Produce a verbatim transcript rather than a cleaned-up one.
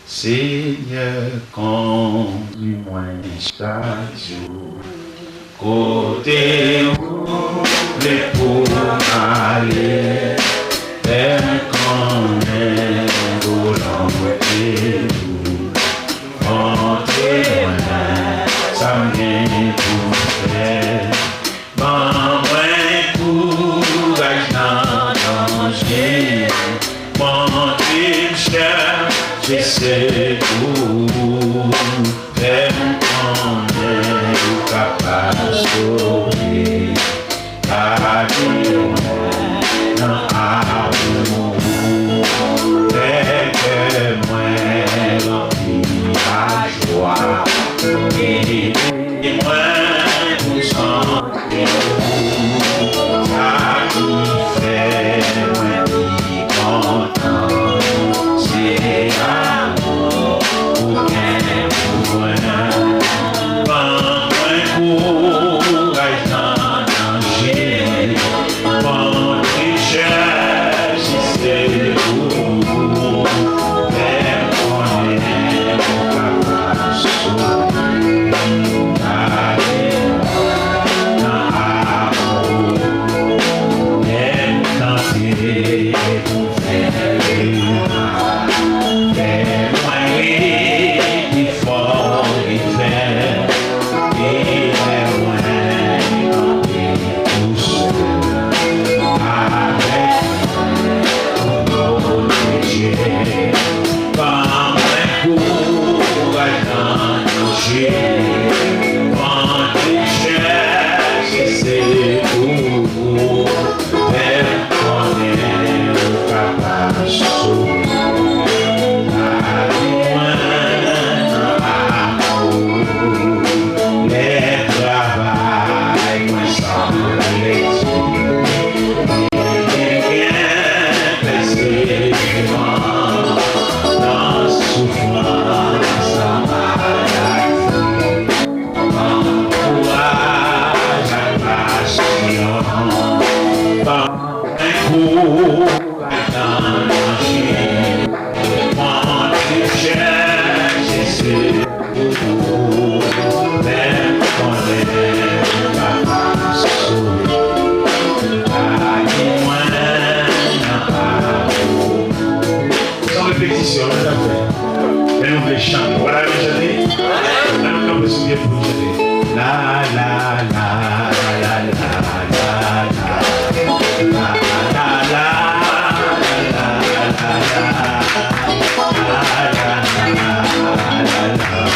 Senyè, kondi mwen chak jou kote ou vle pou m ale. Fè m konnen volonte ou. Montre mwen sa m gen pou m fè. Ban mwen kouraj nan danje. Montre m chèche sekou. Fè m konnen ou kapab sove. Gade mwen nan amou ou. Fè kè mwen ranpli ak jwa. Ede mwen pou m sonje ou. Sa ki fè mwen pi kontan, se amou ou gen pou mwen. Ban mwen kouraj nan danje. Ban mwen chèche sekou. Fè m konnen ou kapab sove. Gade mwen nan amou ou. Lè m tante pou m fè erè, fè mwen rete fò devan. E lè mwen kanpe tousèl avèk ou pwoteje. Ban mwen kouraj nan danje. Mande chèche sekou. Fè m konnen ou kapab sove. Gade mwen nan amou ou. Lè travay mwen sanble ti, lè gen pèsekisyon, nan soufrans, nan maladi. Ban m kouraj ak pasyan. Ban mwen kouraj nan danje. Mwen te chèche sekou. Fè m konnen ou kapab sove. Gade mwen nan amou. Se yon repetisyon, nou t ap fè. Men nou vle chante. Ou pa ta renmen chante? Ann nou kanpe sou pye pou nou chante. La, la, la, la, la, la, la. La, la, la, la, la, la, la. La, la, la, la, la, la, la.